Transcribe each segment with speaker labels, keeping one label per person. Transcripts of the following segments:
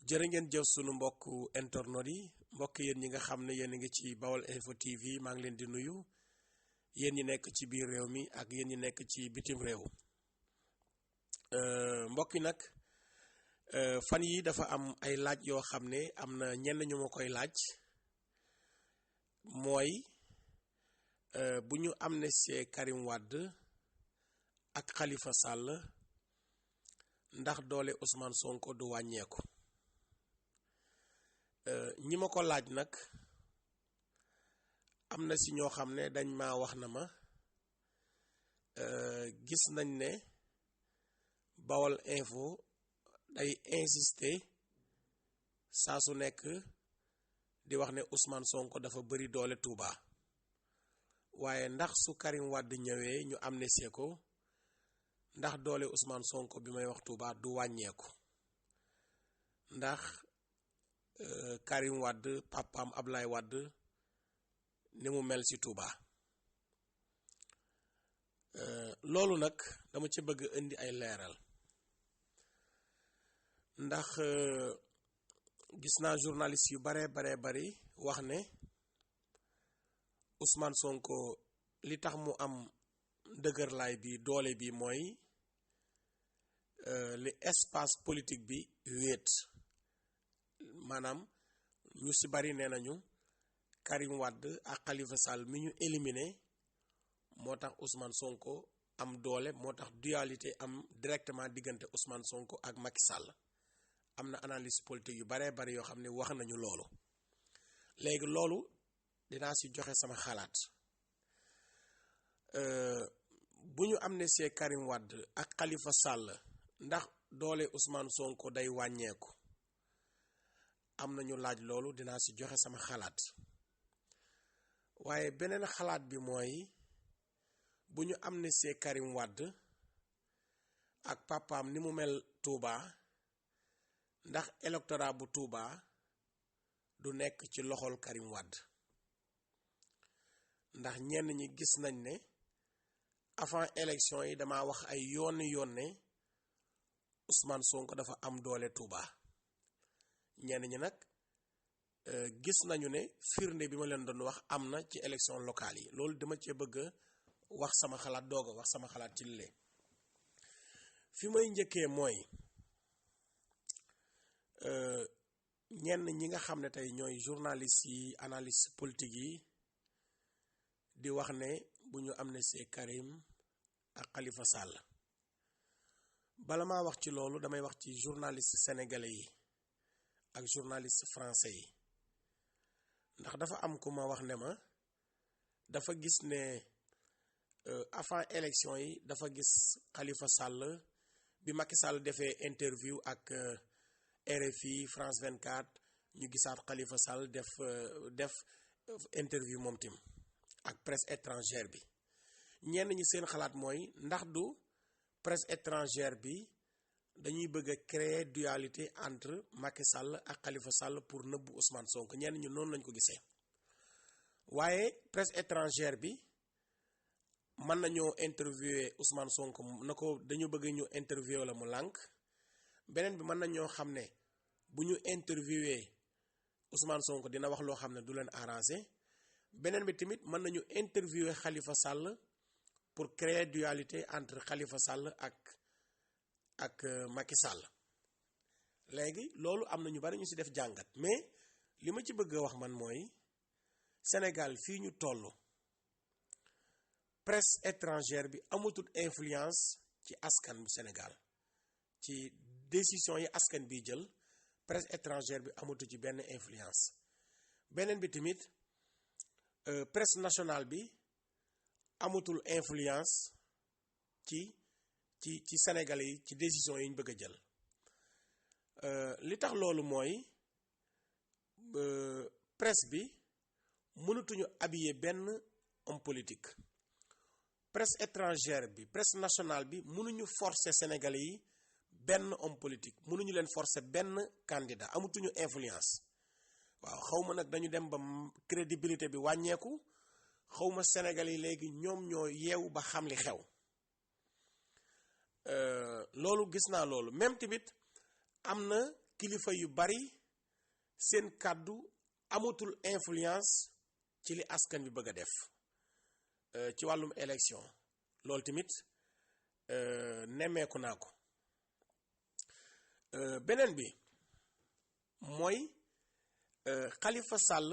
Speaker 1: jërë ngeen jëf sunu mbokku internautes yi mbokk yéen ñi nga xam ne yéen a ngi ci Bawol Info TV maa ngi leen di nuyu yéen ñi nekk ci biir réew mi ak yéen ñi nekk ci bitim réew mbokk yi nag fan yi dafa am ay laaj yoo xam ne am na ñenn ñu ma koy laaj mooy bu ñu amnistie Karim Wade ak Khalifa Sall ndax doole Ousmane Sonko du wàññeeku. ñi ma ko laaj nag am na si ñoo xam ne dañ ma wax na ma gis nañ ne Bawol Info day insister saa su nekk di wax ne Ousmane Sonko dafa bëri doole Touba waaye ndax su Karim Wade ñëwee ñu amnistie ko ndax doole Ousmane Sonko bi may wax Touba du wàññeeku ndax Karim Wade papaam Ablaye Wade ni mu mel ci Touba loolu nag dama ci bëgg indi ay leeral ndax gis naa journaliste yu bari wax ne Ousmane Sonko li tax mu am dëgërlaay bi doole bi mooy li espace politique bi wéet maanaam ñu ci bari nee nañu Karim Wade ak Khalifa Sall mi ñu éliminé moo tax Ousmane Sonko am doole moo tax dualité am directement diggante Ousmane Sonko ak Macky Sall am na analyse politique yu bari yoo xam ne wax nañu loolu léegi loolu dinaa ci joxe sama xalaat bu ñu amnistie Karim Wade ak Khalifa Sall ndax doole Ousmane Sonko day wàññeeku. am na ñu laaj loolu dinaa ci joxe sama xalaat waaye beneen xalaat bi mooy bu ñu amnistie Karim Wade ak papaam ni mu mel Touba ndax électorat bu Touba du nekk ci loxol Karim Wade ndax ñenn ñi gis nañ ne avant élection yi dama wax ay yoon ne Ousmane Sonko dafa am doole Touba. ñenn ñi nag gis nañu ne firnde bi ma leen doon wax am na ci élection locale yi loolu dama cee bëgg a wax sama xalaat doog a wax sama xalaat ci lii fi may njëkkee mooy ñenn ñi nga xam ne tey ñooy journalistes yi analyste politique yi di wax ne bu ñu amnistie Karim ak Khalifa Sall bala maa wax ci loolu damay wax ci journaliste sénégalais yi ak journaliste français yi ndax dafa am ku ma wax ne ma dafa gis ne avant élection yi dafa gis Khalifa Sall bi Macky Sall defee interview ak RFI France 24 ñu gisaat Khalifa Sall def interview moom tim ak presse étrangère bi ñenn ñi seen xalaat mooy ndax du presse étrangère bi dañuy bëgg a créer dualité entre Macky Sall ak Khalifa Sall pour nëbbu Ousmane Sonko ñenn ñu noonu lañ ko gisee waaye presse étrangère bi mën nañoo interviewer Ousmane Sonko na ko dañu bëgg ñu interviewer la mu lànk beneen bi mën nañoo xam ne bu ñu interviewer Ousmane Sonko dina wax loo xam ne du leen arranger beneen bi tamit mën nañu interviewer Khalifa Sall pour créer dualité entre Khalifa Sall ak Macky Sall léegi loolu am na ñu bari ñu ci def jàngat mais li ma ci bëgg a wax man mooy Sénégal fii ñu toll presse étrangère bi amatul influence ci askan bu Sénégal ci décision yi askan bi jël presse étrangère bi amatul ci benn influence beneen bi tamit presse nationale bi amatul influence ci Sénégalais yi ci décision yi ñu bëgg a jël li tax loolu mooy presse bi mënatuñu habiller benn homme politique presse étrangère bi presse nationale bi mënuñu forcer Sénégalais yi benn homme politique mënuñu leen forcer benn candidat amatuñu influence waaw xawma nag dañu dem ba crédibilité bi wàññeeku xawma Sénégalais yi léegi ñoom ñoo yeewu ba xam li xew loolu gis naa loolu même tamit am na kilifa yu bari seen kàddu amatul influence ci li askan bi bëgg a def ci wàllum élection loolu tamit nemmeeku naa ko. beneen bi mooy Khalifa Sall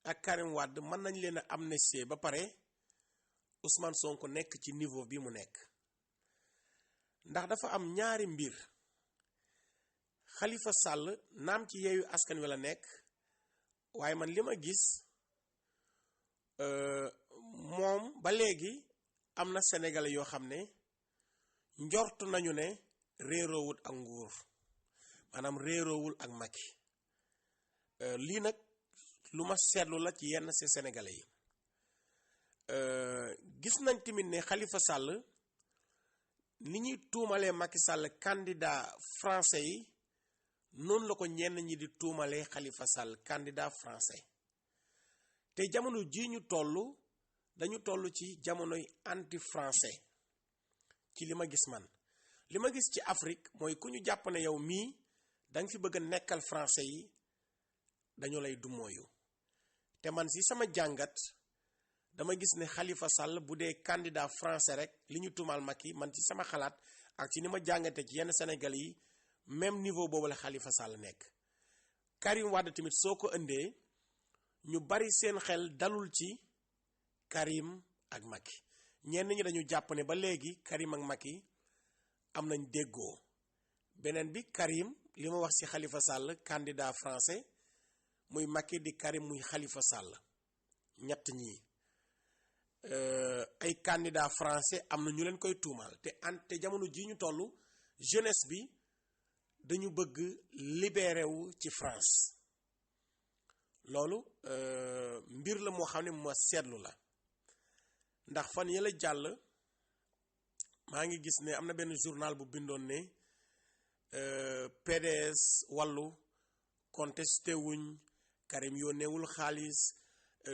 Speaker 1: ak Karim Wade mën nañ leen a amnistier ba pare Ousmane Sonko nekk ci niveau bi mu nekk ndax dafa am ñaari mbir. Khalifa Sall naam ci yeeyu askan wi la nekk waaye man li ma gis moom ba léegi am na sénégalais yoo xam ne njort nañu ne réeroowul ak nguur maanaam réeroowul ak Macky lii nag lu ma seetlu la ci yenn ci sénégalais yi. gis nañ tamit ne Khalifa Sall ni ñuy tuumalee Macky Sall candidat français yi noonu la ko ñenn ñi di tuumalee Khalifa Sall candidat français te jamono ji ñu dañu toll ci jamonoy anti français ci li ma gis man. li ma gis ci Afrique mooy ku ñu jàpp ne yow mii danga fi bëgg a nekkal français yi dañu lay dumooyu te man si sama jàngat dama gis ne Khalifa Sall bu dee candidat français rek li ñu tuumaal Macky man ci sama xalaat ak ci ni ma jàngate ci yenn Sénégal yi même niveau boobu la Khalifa Sall nekk. Karim Wade tamit soo ko indee ñu bari seen xel dalul ci Karim ak Macky ñenn ñi dañu jàpp ne ba léegi Karim ak Macky am nañ déggoo. beneen bi Karim li ma wax ci Khalifa Sall candidat français muy Macky di Karim muy Khalifa Sall ñett ñii ay candidat français am na ñu leen koy tuumaal te jamono ji ñu toll jeunesse bi dañu bëgg libéré wu ci France loolu mbir la moo xam ne ma seetlu la ndax fan yële jàll maa ngi gis ne am na benn journal bu bindoon ne PDS wàllu contesté wuñ Karim yónneewul xaalis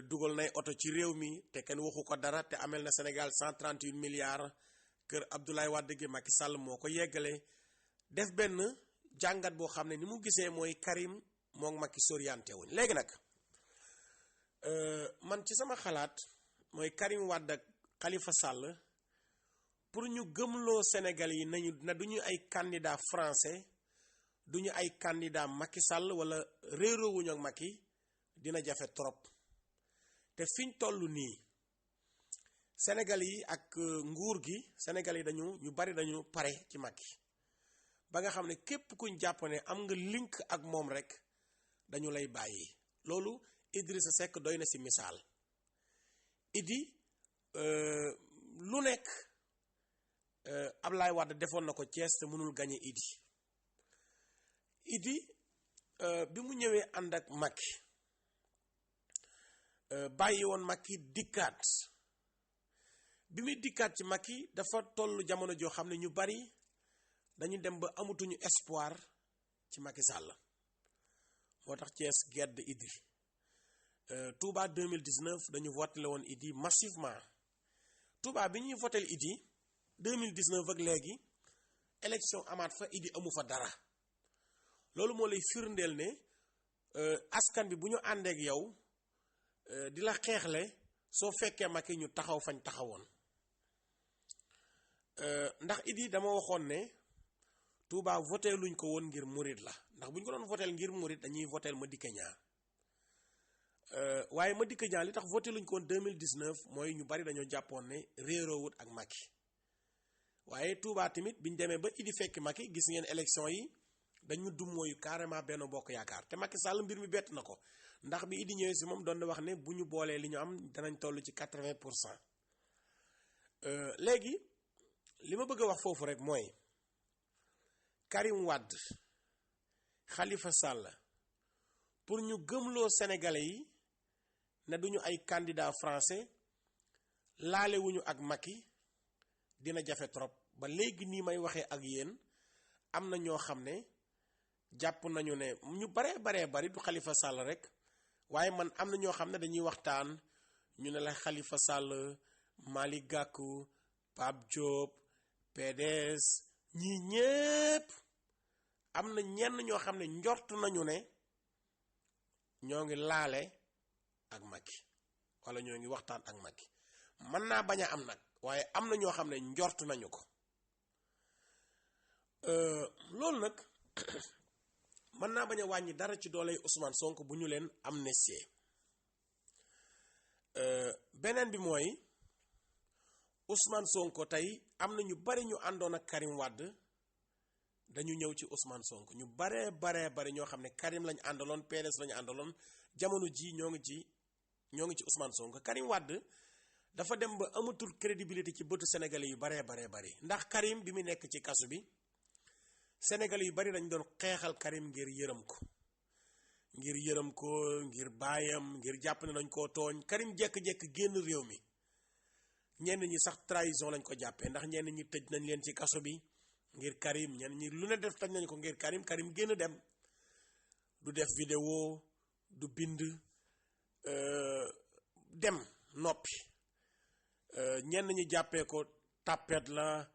Speaker 1: dugal nay oto ci réew mi te kenn waxu ko dara te amel na Sénégal 138 milliards kër Abdoulaye Wade gi Macky Sall moo ko yeggale def benn jàngat boo xam ne ni mu gisee mooy Karim moom Macky soriante wuñ. léegi nag man ci sama xalaat mooy Karim Wade ak Khalifa Sall pour ñu gëmloo Sénégal yi na duñu ay candidat français duñu ay candidat Macky Sall wala réeroowuñu ak Macky dina jafe trop te fiñ toll nii Sénégal yi ak nguur gi Sénégal yi ñu bari dañu pare ci Macky ba nga xam ne képp kuñ jàpp ne am nga link ak moom rek dañu lay bàyyi. loolu Idrissa Seck doy na ci misaal. Idi lu nekk Ablaye Wade defoon na ko Thiès te mënul gagné Idi bi mu ñëwee ànd ak Macky bàyyi woon Macky dikkaat bi muy dikkaat ci Macky dafa toll jamono joo xam ne ñu bari dañu dem ba amatuñu espoir ci Macky Sall moo tax Thiès gedd Idi. Touba 2019 dañu voté woon Idi massivement. Touba bi ñuy voté Idi 2019 ak léegi élection amaat fa Idi amu fa dara loolu moo lay firndeel ne askan bi bu ñu àndeek yow di la xeexle soo fekkee Macky ñu taxaw fañ taxawoon ndax Idi dama waxoon ne Touba voté luñ ko woon ngir murid la ndax bu ñu ko doon voté ngir murid dañuy voté Madické Niang waaye Madické Niang li tax voté luñ ko woon 2019 mooy ñu bari dañoo jàppoon ne réeroowut ak Macky waaye Touba tamit biñ demee ba Idi fekki Macky gis ngeen élection yi dañu dummóoyu carrément Benno Bokk Yaakaar te Macky Sall mbir mi bett na ko ndax bi Idi ñëwee si moom doon na wax ne bu ñu boolee li ñu am danañ toll ci 80%. léegi li ma bëgg a wax foofu rek mooy Karim Wade Khalifa Sall pour ñu gëmloo Sénégalais yi ne duñu ay candidat français laalewuñu ak Macky dina jafe trop ba léegi nii may waxee ak yéen am na ñoo xam ne jàpp nañu ne ñu baree bari du Khalifa Sall rek waaye man am na ñoo xam ne dañuy waxtaan ñu ne la Khalifa Sall Malick Gakou Pape Diop PDS ñii ñépp am na ñenn ñoo xam ne njort nañu ne ñoo ngi laale ak Macky wala ñoo ngi waxtaan ak Macky mën naa bañ a am nag waaye am na ñoo xam ne njort nañu ko loolu nag mën naa bañ a wàññi dara ci dooley Ousmane Sonko bu ñu leen amnistie beneen bi mooy Ousmane Sonko tey am na ñu bari ñu àndoon ak Karim Wade dañu ñëw ci Ousmane Sonko ñu bari ñoo xam ne Karim lañu àndaloon PDS lañu àndaloon jamono ji ñoo ngi ci Ousmane Sonko. Karim Wade dafa dem ba amatul crédibilité ci bëtu sénégalais yu bari ndax Karim bi mu nekk ci kasu bi sénégalais yu bari dañ doon xeexal Karim ngir yërëm ko ngir baayam ngir jàpp ne dañ koo tooñ. Karim jekk-jekk génn réew mi ñenn ñi sax trahison lañ ko jàppee ndax ñenn ñi tëj nañ leen ci kaso bi ngir Karim ñenn ñi lu ne def tañ nañ ko ngir Karim génn dem du def vidéo du bind dem noppi ñenn ñi jàppee ko tàppet la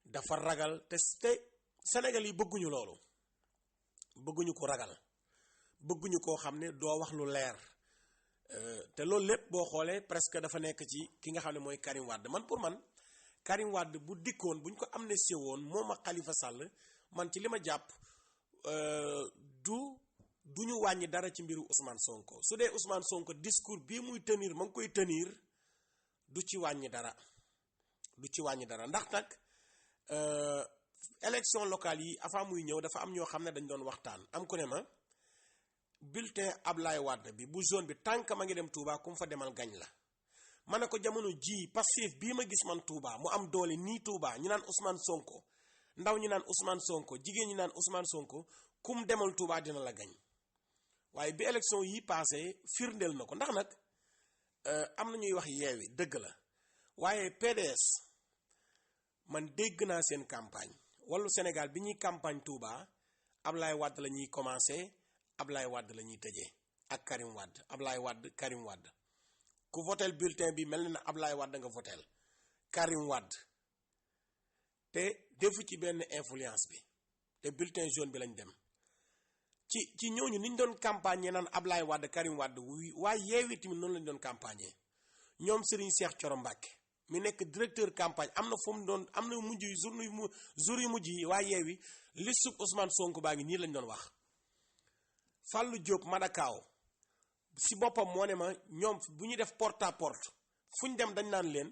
Speaker 1: dafa ragal te Sénégal yi bëgguñu loolu bëgguñu ko ragal bëgguñu koo xam ne doo wax lu leer te loolu lépp boo xoolee presque dafa nekk ci ki nga xam ne mooy Karim Wade pour man Karim Wade bu dikkoon buñ ko amnistie woon moom ak Khalifa Sall man ci li ma jàpp du ñu wàññi dara ci mbiru Ousmane Sonko su dee Ousmane Sonko discours bii muy tenir ma ngi koy tenir du ci wàññi dara ndax nag élection locale yi avant muy ñëw dafa am ñoo xam ne dañ doon waxtaan am ku ne ma bulletin Ablaye Wade bi bu zone bi tànk ma ngi dem Touba ku mu fa demal gañ la ma ne ko jamono ji Pastef bii ma gis man Touba mu am doole nii Touba ñu naan Ousmane Sonko ndaw ñu naan Ousmane Sonko jigéen ñi naan Ousmane Sonko kum demal Touba dina la gañ waaye bi élection yi passé firndeel na ko ndax nag am na ñuy wax yeewi dëgg la waaye PDS man dégg naa seen campagne Wallu Sénégal bi ñuy campagne Touba Ablaye Wade la ñuy commencé Ablaye Wade la ñuy tëjee ak Karim Wade Ablaye Wade Karim Wade ku votel bulletin bi mel na Ablaye Wade nga votel Karim Wade te defu ci benn influence bi te bulletin jaune bi lañ dem ci ñooñu niñ doon campagne naan Ablaye Wade Karim Wade waaye Yewwi tamit noonu lañ doon campagne ñoom Serigne Cheikh Thioro Mbacké mi nekk directeur campagne am na fu mu doon am na mujj yu jour yu mujj yi waaye Yewwi liste Ousmane Sonko baa ngi nii lañ doon wax Fallou Diop Madakaw si boppam moo ne ma ñoom bu ñu def porte à porte fu ñu dem dañ naan leen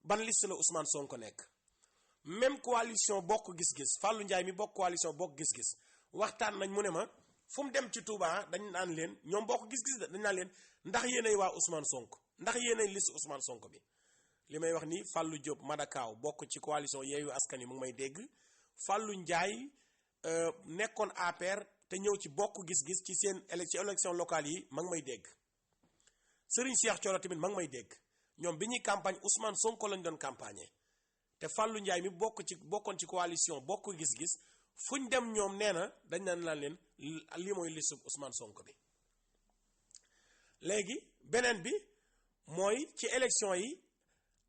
Speaker 1: ban liste la Ousmane Sonko nekk même coalition bokk gis-gis Fallou Ndiaye mi bokk coalition bokk gis-gis waxtaan nañ mu ne ma fu mu dem ci Touba dañ naan leen ñoom bokk gis-gis dañ naan leen ndax yéenay waa Ousmane Sonko ndax yéenay liste Ousmane Sonko bi li may wax ni Fallou Diop Madakaw bokk ci coalition Yewwi Askan Wi mu ngi may dégg Fallou Ndiaye nekkoon APR te ñëw ci bokk gis-gis ci seen élection locale yi ma ngi may dégg Serigne Cheikh Thioro tamit ma ngi may dégg ñoom bi ñuy campagne Ousmane Sonko lañ doon campagne te Fallou Ndiaye mi bokkoon ci coalition bokk gis-gis fuñ dem ñoom nee na dañ naan la leen lii mooy liste Ousmane Sonko bi. léegi beneen bi mooy ci élection yi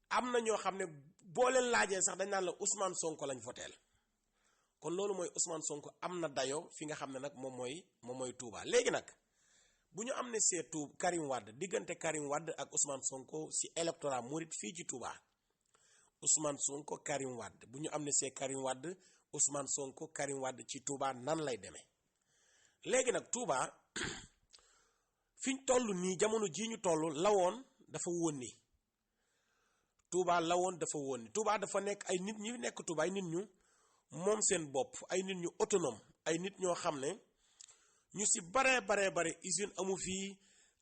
Speaker 1: am na ñoo xam ne boo leen laajee sax dañ naan la Ousmane Sonko lañ voteel kon loolu mooy Ousmane Sonko am na dayo fi nga xam ne nag moom mooy Touba. léegi nag bu ñu am ne seetu Karim Wade diggante Karim Wade ak Ousmane Sonko si électorat murit fii ci Touba Ousmane Sonko Karim Wade bu ñu am ne see Karim Wade Ousmane Sonko Karim Wade ci Touba nan lay demee léegi nag Touba fi ñu toll nii jamono jii ñu toll lawoon dafa wónni Touba lawoon dafa wónni Touba dafa nekk ay nit ñi nekk Touba ay nit ñu moom seen bopp ay nit ñu autonome ay nit ñoo xam ne ñu si bare usine amu fii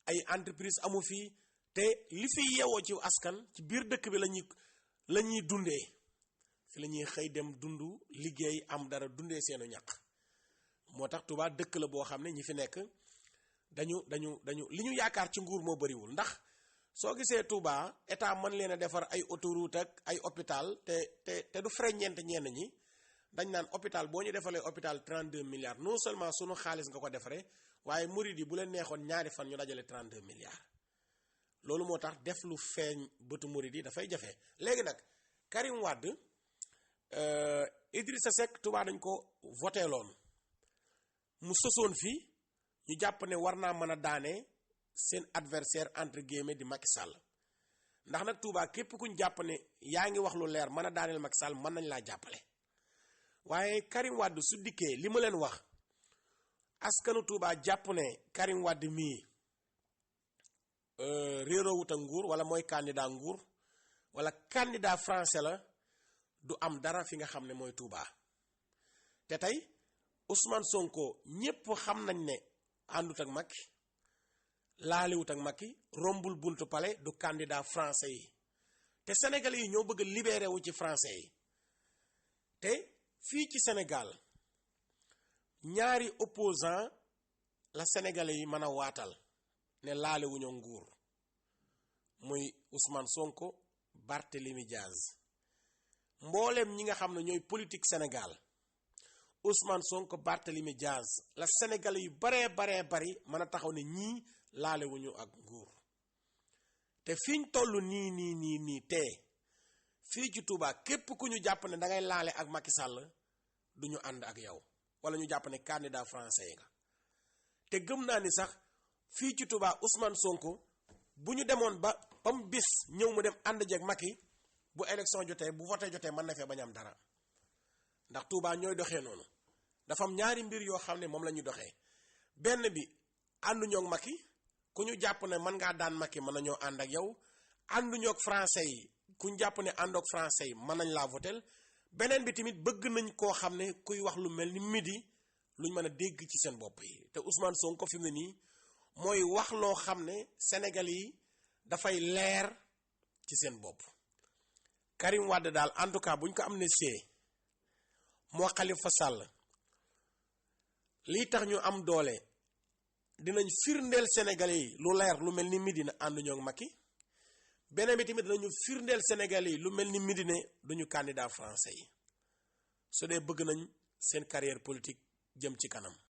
Speaker 1: ay entreprise amu fii te li fi yeewoo ci askan ci biir dëkk bi la ñuy dundee fi la ñuy xëy dem dundu liggéey am dara dundee seenu ñaq moo tax Touba dëkk la boo xam ne ñi fi nekk dañu li ñu yaakaar ci nguur moo bariwul ndax soo gisee Touba état mën leen a defar ay autoroute ak ay hôpital te du frais ñeent ñenn ñi dañ naan hôpital boo ñu defalee hôpital 32 milliards non seulement sunu xaalis nga ko defaree waaye murid yi bu leen neexoon ñaari fan ñu dajale 32 milliards loolu moo tax def lu feeñ bëtu murid yi dafay jafe. léegi nag Karim Wade Idrissa Seck Touba dañ ko voté loon mu sosoon fi ñu jàpp ne war naa mën a daane seen adversaire entre guillemets di Macky Sall ndax nag Touba képp kuñ jàpp ne yaa ngi wax lu leer mën a daaneel Macky Sall mën nañ laa jàppale waaye Karim Wade su dikkee li ma leen wax askanu Touba jàpp ne Karim Wade mii réeroowut ak nguur wala mooy candidat nguur wala candidat français la du am dara fi nga xam ne mooy Touba te tey Ousmane Sonko ñépp xam nañ ne àndut ak Macky laaliwut ak Macky rombul buntu palais du candidat français yi te sénégalais yi ñoo bëgg a libéré wu ci français yi te fii ci Sénégal ñaari opposant la sénégalais yi mën a waatal ne laaliwuñu nguur muy Ousmane Sonko Barthélémy Diaz mboolem ñi nga xam ne ñooy politique Sénégal Ousmane Sonko Barthélémy Diaz la sénégalais yu baree bari mën a taxaw ne ñii laalewuñu ak nguur te fiñ toll nii te fii ci Touba képp ku ñu jàpp ne da ngay laale ak Macky Sall du ñu ànd ak yow wala ñu jàpp ne candidat français yi nga te gëm naa ni sax fii ci Touba Ousmane Sonko bu ñu demoon ba mu bis ñëw mu dem ànd jeeg Macky bu élection jotee bu voté jotee mën na fee bañ am dara ndax Touba ñooy doxee noonu dafa am ñaari mbir yoo xam ne moom la ñuy doxee benn bi ànduñoo ak Macky ku ñu jàpp ne mën ngaa daan Macky mën nañoo ànd ak yow ànduñoo ak français yi ku ñu jàpp ne àndoog français yi mën nañ laa votel beneen bi tamit bëgg nañ koo xam ne kuy wax lu mel ni midi luñ mën a dégg ci seen bopp yi te Ousmane Sonko fi mu ne nii mooy wax loo xam ne Sénégal yi dafay leer ci seen bopp Karim Wade daal en tout cas buñ ko amnistie moo Khalifa Sall lii tax ñu am doole dinañ firndeel Sénégalais yi lu leer lu mel ni midi na ànduñoo ak Macky beneen bi tamit dinañu firndeel Sénégalais yi lu mel ni midi ne duñu candidat français yi su dee bëgg nañ seen carrière politique jëm ci kanam